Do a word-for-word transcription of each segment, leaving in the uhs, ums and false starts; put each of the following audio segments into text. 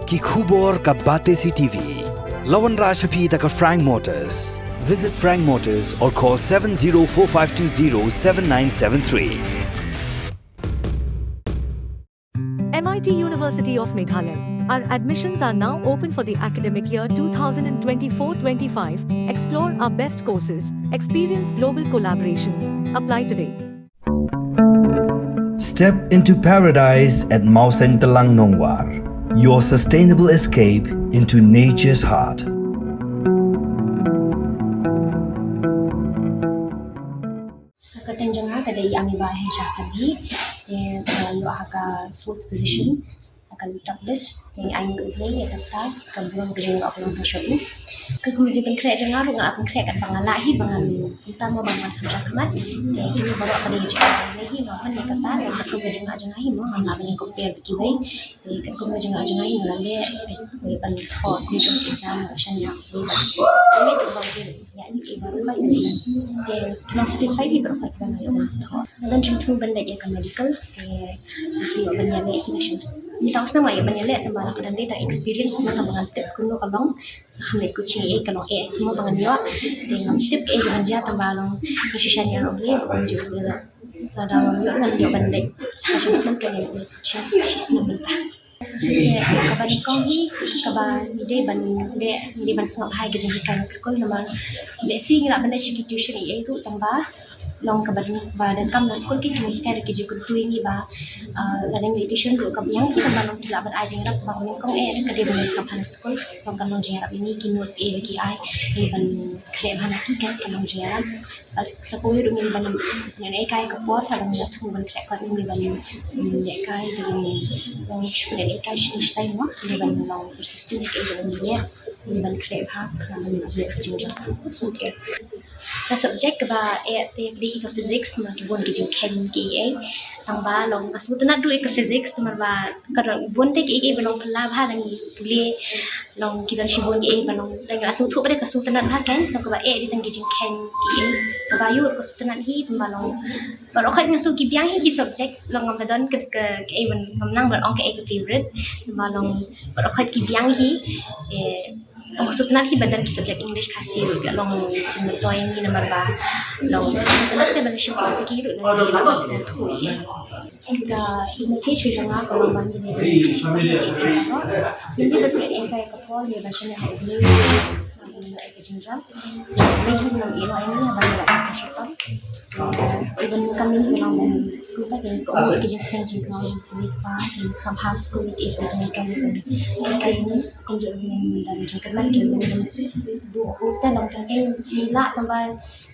Ki khubor ka Batesi T V. La wanrah sha phi da ka Frank Motors. Visit Frank Motors or call seven zero four five two zero seven nine seven three. M I T University of Meghalaya. Our admissions are now open for the academic year two thousand twenty-four twenty-five. Explore our best courses, experience global collaborations. Apply today. Step into paradise at Mawsyntelang Nongwar. Your sustainable escape into nature's heart. Ka kyrteng jong nga ka dei Amiba Heja Kabi. Te ka ïoh ha ka fourth position ha ka top list. Te ai nguh ïa U Blei ïa kata ka burom ka jingïarap ka long ka shong. Ka kum jingpynkhreh jong nga ruh nga la pynkhreh katba nga lah hi ba ngan, kumta mo ba ngan kham jingkhmat. Te kine baroh ka dei ka jingïarap U Blei hi, nga wan ïa kata, ka kum ka jingïarap jong nga hi mo, nga lah ban compare bad kiwei. Te ka kum ka jingïarap jong nga hi, nga la leh, te ban thoh kum jong ka exam, shaniah U Blei ba. Te leh ruh ba U Blei ïa ngi, eh, baroh ba ïa ngi. Te ki long satisfied hi baroh ba ki ban ïa ngi. Nga don jingthmu ban leit ïa ka medical, te nga shu ïoh ban ïaleh hi, nga shu, ngi tang snem ïoh ban ïaleh, tang ba la ka dang dei tang experience, tang ba ngan tip kumno ka long. Nga kham leit coaching eh, ka long eh kumno ba ngan ïoh. Te ngam tip eh ban jia, tang ba long ngi shisha ngi ïa U Blei ba kumjuh U Blei. Lada ngam ïoh, ngan ïoh ban leit sa shisnem, ka leit coaching shisnem mynta. Te kaba nyngkong hi kaba ngi dei ban, ngi dei, ngi dei ban sngap bha ïa ka jinghikai na skul, namar lehse ngi lah ban leit sha ki tuition ei ei ruh, tang ba long kaba, ba donkam na skul, ki, ki hikai da ki jingkyntu ïa ngi ba, ah, lada ngi leit tuition ruh ka biang hi, tang ba long ki lah ban ai jingïarap. Kaba nyngkong eh ka dei ban sngap bha na skul, long kan long jingïarap ïa ngi, ki notes eh ba ki ai, ngi ban khreh bha na ki kan, kan long jingïarap. Bad sa kawei ruh ngi ban, ngi ban ïalehkai ka por, lada ngi la thmu ban khreh kot, ngi ban, mm, ïalehkai, ngi ban, mm, shu ban ïalehkai shi shi tai mo, ngi ban long persistent ïa kaei ba ngi leh, ngi ban khreh bha, ngi ban leh ka jingjop. Okay. Ka subject kaba eh te ka dei hi ka physics, namar ki bun ki jingkheiñ ki ei ei. Tang ba long nga sngewtynnat ruh ïa ka physics, namar ba ka don bun te ki ei ei ba long phylla bha, dang ïa pule, long ki don shibun ki ei ei ba long dang ïa sngewthuh ba dei ka sngewtynnat bha kan, tang kaba eh dei tang ki jingkheiñ ki ei ei. Kaba ïoh ka sngewtynnat hi, tang ba long baroh khoit nga sngew ki biang hi ki subject, long ngam da don ka, ka, kaei ban ngam nang ban ong kaei ka favorite, tang ba long baroh khoit ki biang hi. Eh, long sngewtynnat hi ban don ki subject English, Khasi ruh ka long jingmyntoi ïa ngi, namar ba long sngewtynnat te ban shim class ki ruh, namar ba sngewthuh ïa ka, ïa ka message jong nga ka long ba ngi dei ban, ngi dei ban pyneh ïa ka por, ngi ban shaniah ha U Blei, ngi ban ïoh ïa ka jingjop. Ngi dei ban ïoh ïa ngi ban ïoh ïa ka shitom. Even ka mini ka long ban kumta, ki kohnguh ïa ka jingsneng jingkynmaw jong ki mei ki pa, ki sngap ha skul, ki ïa ka, ki ïa ka, kumjuh ruh ngin don jingkyrmen, ki ngin don buh buh te long teng teng ngi lah, tang ba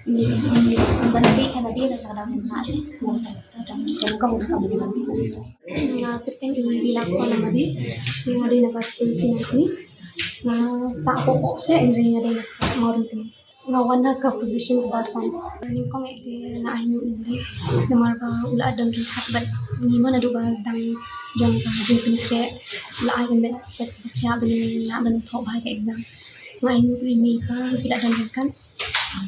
ngi, ngi, ngi don faith ha lade, tang ba ngim lah te, tang ba, tang ba nyngkong ruh kam don. Nga kyrteng i Lila Kona Mari, nga dei na ka skul Saint Agnes. Nga sah hapoh seh, nga dei na ka Mawryngkneng. Nga wan ha ka position kaba san. Nyngkong eh te nga ainguh ïa U Blei, namar ba u la don ryngkat bad ngi mo naduh ba sdang jong ka jingpynkhreh. U la ai ka met bad ka thiah ba ngin lah ban thoh bha ïa ka exam. Nga ainguh ïa i mei i pa ba ki la don ryngkat.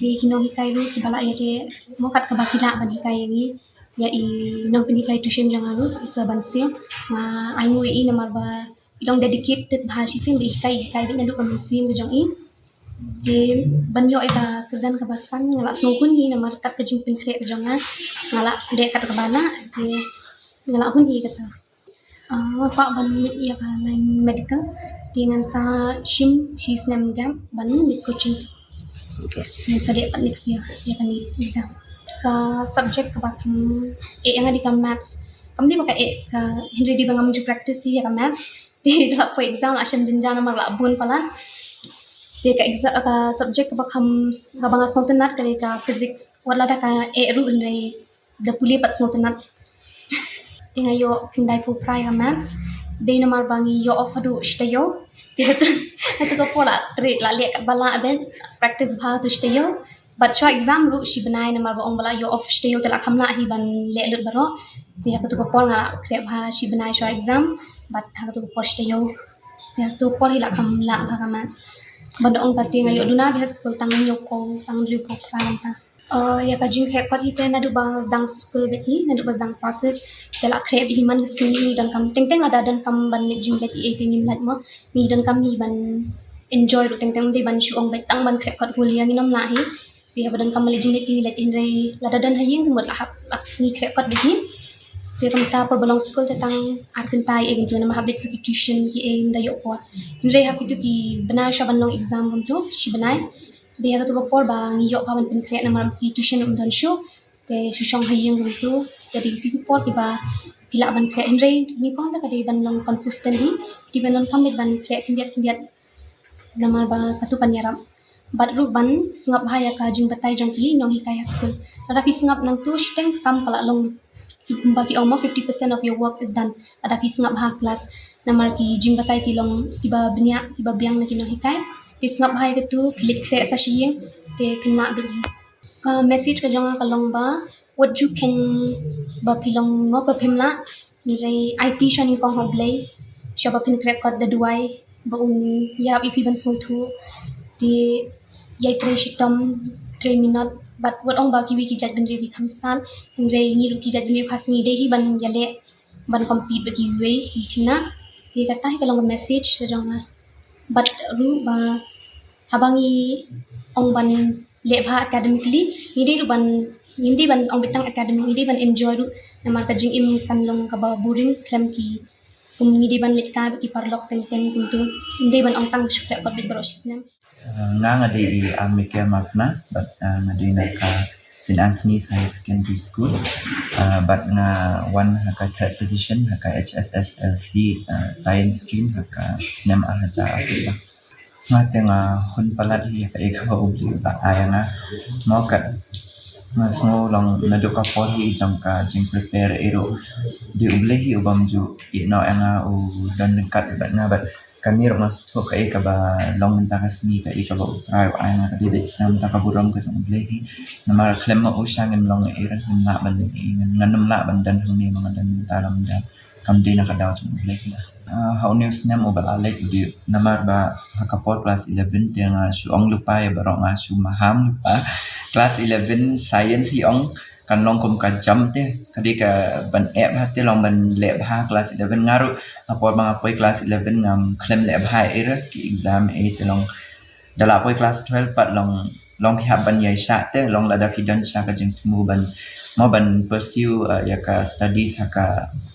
Te ki nonghikai ruh kiba la ïaleh mo kat kaba ki lah ban hikai ïa ngi, ïa i nongpynhikai tuition jong nga ruh, i Sir Bansiang. Nga ainguh ïa i namar ba i long dedicated bha shisien, ba i hikai, i hikai beit naduh ka mynsiem ka jong i. Te ban ïoh ïa ka kyrdan kaba san nga la sngew hun hi, namar kat ka jingpynkhreh ka jong nga, nga la leh kat kaba lah, te nga la hun hi kata. Ah, nga kwah ban leit ïa ka line medical, te ngan sa shim shi snem gap ban leit coaching. Okay. Ngan sa leh pat next year ïa ka NEET exam. Ka subject kaba kham eh ïa nga dei ka maths. Kam dei ba ka eh ka, hynrei dei ba ngam ju practice ïa ka maths. Te da la poi exam la shem jynjar namar la bun palat. Te ka exa-, ka subject kaba kham, kaba nga sngewtynnat ka dei ka physics. Wat lada ka eh ruh hynrei da pule pat sngewtynnat. Te nga ïoh khyndai phew phra ïa ka maths. Dei namar ba ngi ïoh off haduh shi taïew. Te hato, hato ka por la trei, la leh katba lah ban practice bha haduh shi taïew. Bad shuwa exam ruh shi bnai, namar ba ong ba la ïoh off shi taïew te la kham lah hi ban leh lut baroh. Te ha katu ka por nga la khreh bha shi bnai shuwa exam. Bad ha katu ka por shi taïew. Te ha katu ka por hi la kham lah bha ka maths. Ban da ong pat te nga ïoh duna bha ha skul tang hynñiew phew, tang hynriew phew phra mynta. Uh, ïa ka jingkhreh kot hi te naduh ba dang skul bad hi, naduh ba dang classes, te la khreh bad hi man ka sngi, ngi donkam teng teng lada donkam ban leit jingleit ei te ngim lait mo, ngi donkam hi ban enjoy ruh teng teng, ym dei ban shu ong beit tang ban khreh kot, hul ïa ngin ym lah hi. Te haba donkam ban leit jingleit te ngi leit, hynrei lada don ha ïing te mut la hap la ngi khreh kot bad hi. Te kumta por ba long skul te tang ar kynta ei kumtu, namar hap leit sa ki tuition ki ei ym da ïoh por. Hynrei ha kitu ki bnai sha ban long exam kumtu shi bnai, te ha katu ka por ba ngi ïoh bha ban pynkhreh namar ki tuition ym don shuh. Te shu shong ha ïing kumtu, te dei kitu ki por kiba phi lah ban khreh, hynrei nyngkong te ka dei ban long consistent hi, dei ban long commit ban khreh khyndiat khyndiat. Namar ba katu kan ïarap. Bad ruh ban sngap bha ïa ka jingbatai jong ki nonghikai ha skul. Lada phi sngap nangtu shiteng kam ka la long, ba ki ong mo, fifty percent of your work is done. Lada phi sngap bha ha klas. Namar ki jingbatai ki long kiba bniah, kiba biang na ki nonghikai. Te sngap bha ïa katu, phi leit khreh sa sha ïing, te phin lah beit hi. Ka message ka jong nga ka long ba wat ju kheiñ ba phi long mo ba phim lah, hynrei aiti sha nyngkong ha U Blei, sha ba phin khreh kot da duwai ba un ïarap ïa phi ban sngewthuh. Te ïai trei shitom, trei minot, bad wat ong ba kiwei ki jaitbynriew ki kham stad, hynrei ngi ruh ki jaitbynriew ka sngi dei hi ban ïaleh, ban compete bad kiwei ki khynnah. Te kata hi ka long ka message ka jong nga. Bad ruh ba haba ngi ong ban leh bha academically, ngi dei ruh ban, ngim dei ban ong beit tang academic, ngi dei ban enjoy ruh, namar ka jingim kan long kaba boring khlem ki, kum ngi dei ban leit kai bad ki paralok teng teng kumtu, ngim dei ban ong tang shu khreh kot beit baroh shi snem. Uh, nga nga dei i Amike Magna, bad uh, nga dei na ka Saint Anthony's Higher Secondary School, uh, bad nga wan ha ka third position ha ka H S S L C, uh, science stream ha ka snem ar hajar arphew saw. Nga te nga hun palat hi ka ika ba U Blei ba ai nga. Mo kat nga sngew long naduh ka por hi jong ka jingprepare ïa ruh, dei U Blei hi u bym ju ïehnoh ïa nga, u don ryngkat bad nga bad kane ruh nga sngewthuh ka ika ba long mynta ka sngi, ka ika ba U Trai u ai nga ka dei beit na mynta ka burom ka jong U Blei hi. Namar khlem ma u sha ngin long ei, ngin lah ban, ngin, ngin ym lah ban don hangne, ma nga don mynta lam da kam dei na ka daw jong U Blei hi. Ah, ha une u snem uba la leit u dei namar ba ha ka por class eleven te nga shu ong lypa ïa baroh, nga shu maham lypa. Class eleven science hi ong kan long kum ka jam te, ka dei ka ban eh bha te, long ban leh bha class eleven. Nga ruh ha por ba nga poi class eleven ngam khlem leh bha ei ruh ki exam ei te, long da la poi class twelve pat long, long phi hap ban ïaishah te, long lada phi don sha ka jingthmu ban, mo ban pursue uh, ïa ka studies ha ka,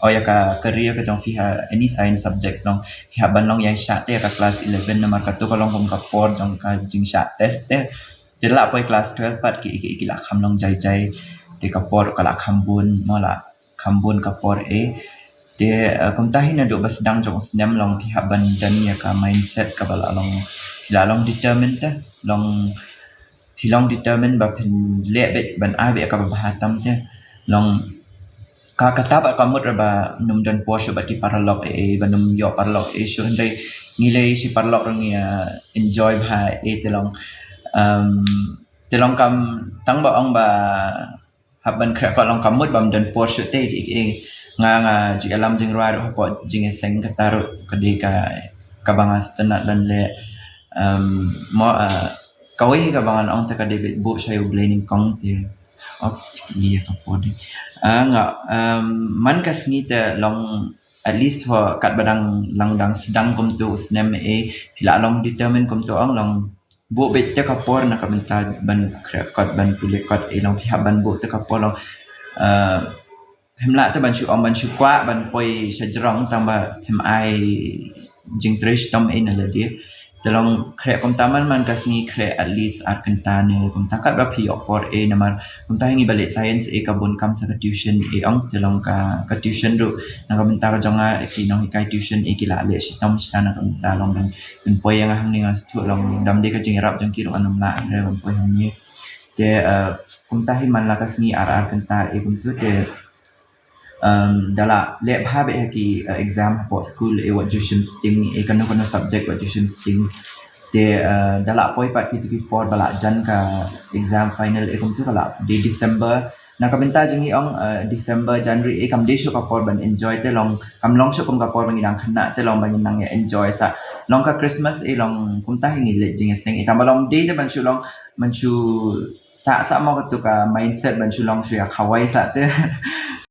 o ïa ka career ka jong phi ha any science subject, long phi hap ban long ïaishah te ïa ka class eleven, namar katu ka long kum ka por jong ka jingshah test te. Te la poi class twelve pat ki, ki, ki la kham long jai jai, te ka por ka la kham bun, mo la kham bun ka por ei. Te uh, kumta hi naduh ba sdang jong u snem long phi hap ban don ïa ka mindset kaba la long, phi la long determined te, long phi long determined ba phin leh beit ban ai beit ïa kaba bha tam te, long ka, kata bad ka mut ba nym don por shuh bad ki paralok ei, ba nym ïoh paralok ei shuh, hynrei ngi lei shi paralok ruh ngi uh, enjoy bha ei te, long um, te long kam tang ba ong ba hap ban khreh kot long ka mut bym don por shuh te, ki, ki, nga, nga ju ïalam jingrwai ruh hapoh jingïaseng, kata ruh ka dei ka, kaba nga sngewtynnat ban leh. Um, mo uh, kawei kaba ngan ong te ka dei beit buh sha U Blei nyngkong te. Ok, ïa ka por dei. Uh, nga um, man ka sngi te long at least ho katba dang lang dang sdang kumtu u snem ei, phi la long determined kumtu ong long buh beit te ka por na ka bynta ban khreh kot, ban pule kot ei, long phi hap ban buh te ka por long. Uh, phim lah te ban shu ong ban shu kwah ban poi sha jrong tang ba phim ai jingtrei shitom ei na lade. Te long khreh kumta man man ka sngi, khreh at least ar kynta ne kumta katba phi ïoh por ei, namar kumta hi ngi ba leh science ei ka bun kam sa ka tuition ei ong, te long ka, ka tuition ruh na ka bynta ka jong nga, ki nonghikai tuition ei ki la leh shitom sha na ka bynta long ban, ban poi ïa nga hangne, nga sngewthuh long dam dei ka jingïarap jong ki ruh ngan ym lah re ban poi hangne. Te uh, kumta hi man la ka sngi ar ar kynta ei kumtu te um, da la leh bha beit ha ki uh, exam hapoh skul ei, wat ju shim sting ei, kano kano subject wat ju shim sting. Te uh, da la poi pat kitu ki por ba la jan ka exam final ei kumtu, ka la dei December, Na ka bynta jong ngi ong, eh, December, January, eh, kam dei shuh ka por ban enjoy te long, kam long shuh kum ka por ba ngi dang khynnah te long ba ngi nang ïa enjoy sa. Long ka Christmas, eh, long kumta hi ngi leit jingïaseng, eh, tang ba long dei te ban shu long, ban shu sa, sa mo katu ka mindset ban shu long shu ïa khawai sa te.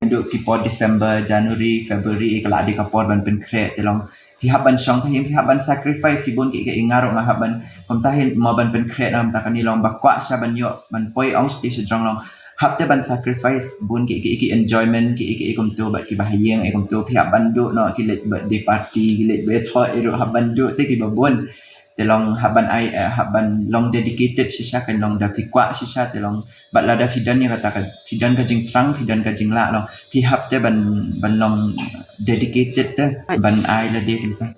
Naduh ki por December, January, February, eh, ka la dei ka por ban pynkhreh te long. Phi hap ban shong, phi hap ban sacrifice, hi bun ki, ki nga ruh nga hap ban, kumta hi mo ban pynkhreh na mynta kane long ba kwah sha ban ïoh, ban poi ong sha ki shajrong long. Hap te ban sacrifice, bun ki, ki, ki enjoyment, ki, ki, kumtu, bad ki ba ha ïing, eh, kumtu, phi hap ban duh, noh, ki leit birthday party, ki leit birthday, eh, ruh hap ban duh, te ki ba bun. Te long hap ban ai, eh, hap ban long dedicated shisha kan long da phi kwah shisha te long. Bad lada phi don ïa kata ka, phi don ka jingthrang, phi don ka jinglah long. Phi hap te ban, ban long dedicated te, ban ai lade kumta.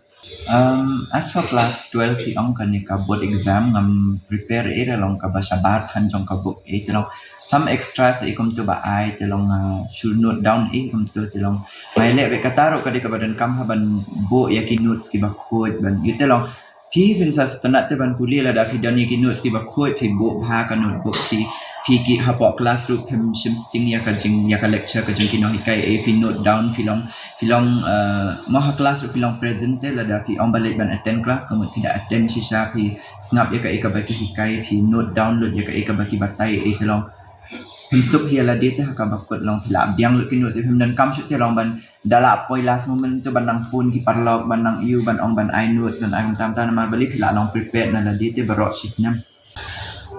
Um, as for class twelve, phi ong kane ka board exam, ngam prepare eh, long kaba shabar than jong ka book eh, te long. Some extras eh kumtu ba ai, te long, uh, shu note down eh kumtu, te long. Mai leh bad kata ruh ka dei kaba donkam ha ban buh ïa ki notes kiba khuid ban, ïa te long. Phi phin sa sngewtynnat te ban pule lada phi don ïa ki notes kiba khuid, phi buh bha ka notebook phi, phi ki hapoh class ruh phim shim sting ïa ka jing, ïa ka lecture ka jong ki nonghikai eh, phi note down, phi long, phi long, eh, mo ha class ruh phi long present te lada phi ong ba leit ban attend class, ka mut phi da attend shisha, phi sngap ïa kaei kaba ki hikai, phi note down lut ïa kaei kaba ki batai eh, te long. Phim suk hi ïa lade te ha kaba kut long, phi la biang lut ki notes eh, phim donkam shuh te long ban da la poi last moment te ban nang phone ki paralok, ban nang ïoh, ban ong ban ai notes, ban ai kumta kumta, namar balei phi la long prepared na lade te baroh shi snem.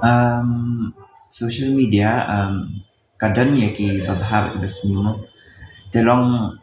Um, social media, um, ka don ïa kiba bha bad kiba sniew. Te long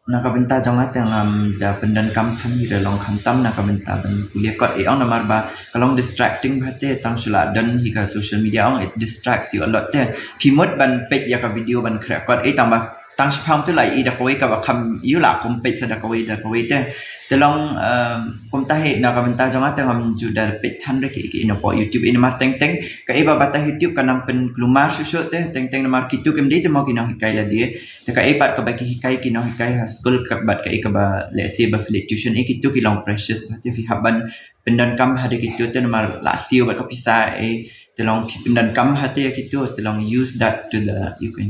na ka bynta jong nga te ngam da pyndonkam than hi, da long khamtam na ka bynta ban pule kot eh ong, namar ba ka long distracting bha te, tang shu la don hi ka social media ong, it distracts you a lot te. Phi mut ban peit ïa ka video ban khreh kot eh, tang ba tang shiphang tu la i da kawei kaba kham ïoh, la kum peit sa da kawei da kawei te. Te long, um, kumta hi na ka bynta jong nga te ngam ju da peit than re ki, ki ino po YouTube eh, namar teng teng kaei ba batai YouTube ka nang pynkulmar shuh shuh te, teng teng namar kitu kim dei te mo ki nonghikai lade. Te kaei pat kaba ki hikai ki nonghikai ha skul, ka bad kaei kaba lehse ba phi leit tuition eh, kitu ki long precious bha te, phi hap ban pyndonkam bha da kitu te, namar la siew bad ka pisa eh, te long phi pyndonkam bha te ïa kitu, te long use that to the, you can.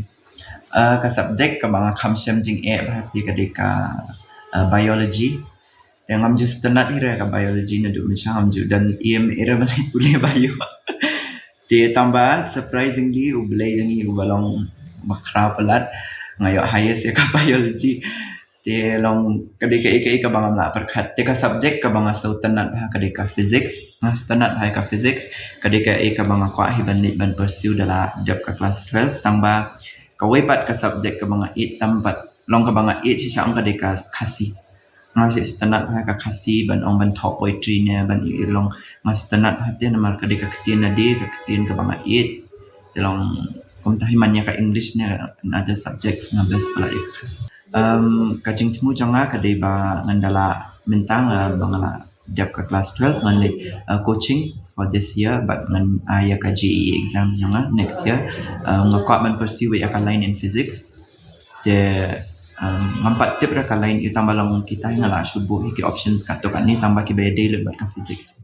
Uh, ka subject kaba nga kham shem jingeh bha te ka dei ka, uh, biology. Te ngam ju sngewtynnat hi re ka biology, naduh mynshwa ngam ju don im eh re ban leit pule bio. Te tang ba surprisingly U Blei jong ngi uba long bakhraw palat, nga ïoh highest ïa ka biology. Te long ka dei kaei kaei kaba ngam lah pyrkhat. Te ka subject kaba nga sngewtynnat bha ka dei ka physics. Nga sngewtynnat bha ïa ka physics. Ka dei kaei kaba nga kwah hi ban leit ban pursue da la dep ka class twelve. Tang ba kawei pat ka subject kaba nga ïeit tam pat, long kaba nga ïeit shisha ong ka dei ka Khasi. Nga sngewtynnat bha ka Khasi, ban ong ban thoh poetry ne ban ïoh long. Nga sngewtynnat bha te namar ka dei ka ktien lade, ka ktien kaba nga ïeit. Te long kumta hi man ïa ka English ne and other subjects, nga best palat ïa ka Khasi. Um, ka jingthmu jong nga ka dei ba ngan da la, mynta nga ba nga la dep ka class twelve, ngan leit, uh, coaching for this year, bad ngan ai ïa ka J E E exam jong nga next year. Uh, nga kwah ban pursue ïa ka line in physics. Te, um, ngam pat tip re ka line ïa, tang ba long kita hi nga la shu buh ïa ki options katto katne, tang ba kiba ïadei lut bad ka physics.